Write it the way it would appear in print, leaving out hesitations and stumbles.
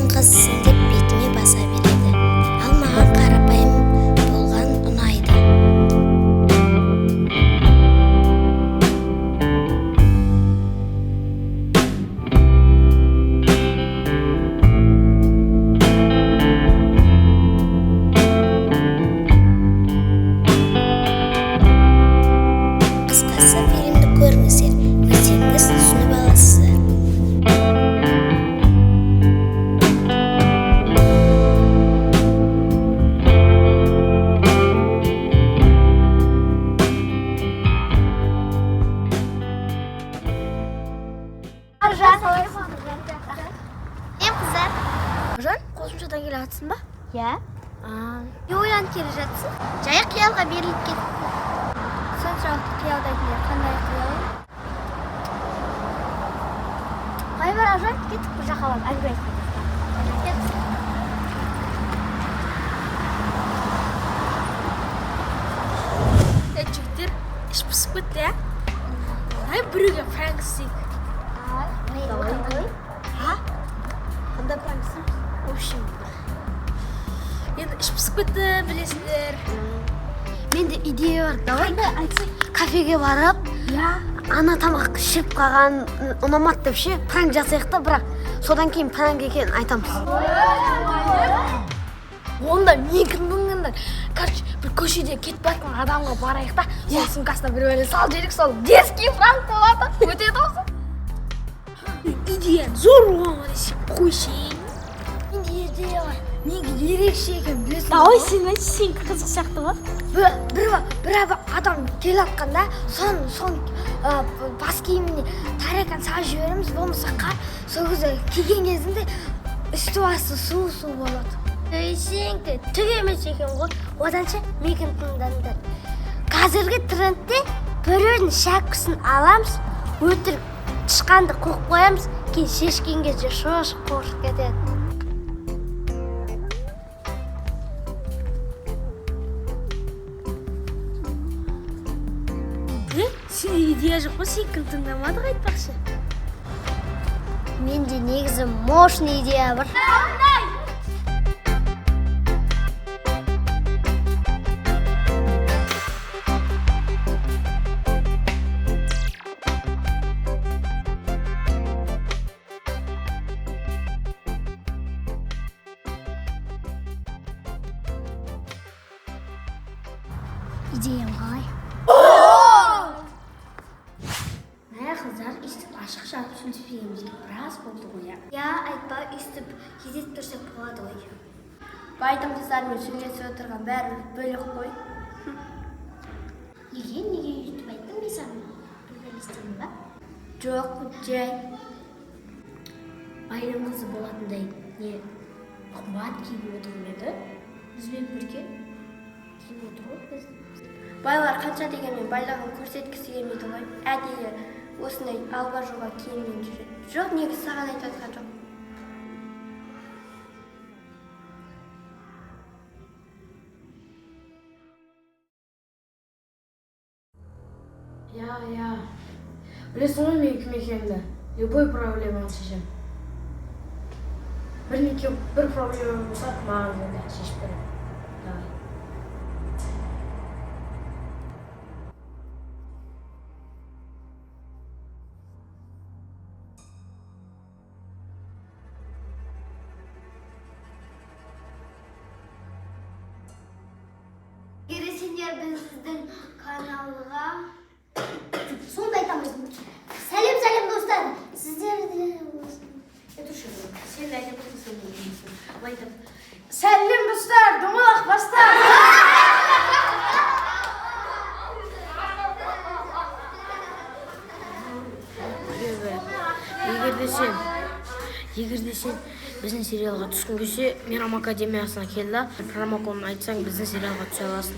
Байдың қызысың деп бетіме баса береді. Ал маған қарапайым болған ұнайды. Қысқасы, фильмді көріңіздер, өздеріңіз түсініп аласыздар. Аружан. Ем, қыздар. Аружан, қосымшадан келе жатсың ба? Иә. Не ойланып келе жатсың? Жай қиялға беріліп кеттім. Соншалықты қиялдайтындар қандай қиял? Қай бар, Аружан, кеттік бір жаққа барып әңгіме айтып. Кеттік. Е, жігіттер, іш пысып кетті, иә? Давай біреуге пранк істейік. Давай. А? Қандай пранк істейміз? В общем, енді іш пысып кетті, білесіңдер. Менде идея бар. Давай кафеге барып, ана тамақ ішіп қалған ұнамады деп ше, пранк жасайық та, бірақ содан кейін пранк екенін айтамыз. Онда менікін тыңдаңдар. Короче, бір көшеде кетіп бара жатқан адамға барайық та, сол сумкасына бір бәле салып жіберейік, сол дерзкий пранк болады. Өтеді осы. Идея зор болған десе, қойшы. Менде идея бар. Менікі ерекше екен, білесің. Давай сен айтшы, сенікі қызық сияқты ғой. Бір адам келе жатқанда, сон бас киіміне тарелканы салып жібереміз, болмаса қар, сол кезде киген кезінде үсті басы су су болады. Ей, сенікі түк емес екен ғой. Оданша менікін тыңдаңдар. Қазіргі трендте біреудің шәпкісін аламыз, өтірік тышқанды қуып қоямыз, кейін шешкен кезде шошып қорқып кетеді. Е, сенде идея жоқ па? Сенікін тыңдамадық айтпақшы. Менде негізі мощный идея бар. Идеям қалай? Мә, қыздар, өйстіп ашық жарық сөйлеспегенімізге біраз болды ғой, иә? Иә, айтпа, өйстіп кездесіп тұрсақ болады ғой. Байдың қыздарымен сөйлесіп отырған бәрі бөлек қой. Неге өйтіп айттың, мен саған бір бәле істедім ба? Жоқ, жай. Байдың қызы болатындай не қымбат киіп отыр еді? Бізбен бірге киіп отыр ғой біз. Байлар қанша дегенмен байлығын көрсеткісі келмейді ғой. Әдейі осындай алба жұлба киіммен жүреді. Жоқ, негізі саған айтып жатқан жоқ. Иә, иә. Білесің ғой менің кім екенімді. Любой проблеманы шешемін. Бір проблема болса, маған звонда, шешіп беремін. Давай. Егер сендер біздің каналға сонда айтамыз. Сәлем, сәлем, достар. Сіздер де Сен де айтып, сен де айтасың. Былай айтып. Сәлем, достар, домалақ бастар. Егер де сен біздің сериалға түскің келсе, Мейрам академиясына кел да, промокодын айтсаң, біздің сериалға түсе аласың.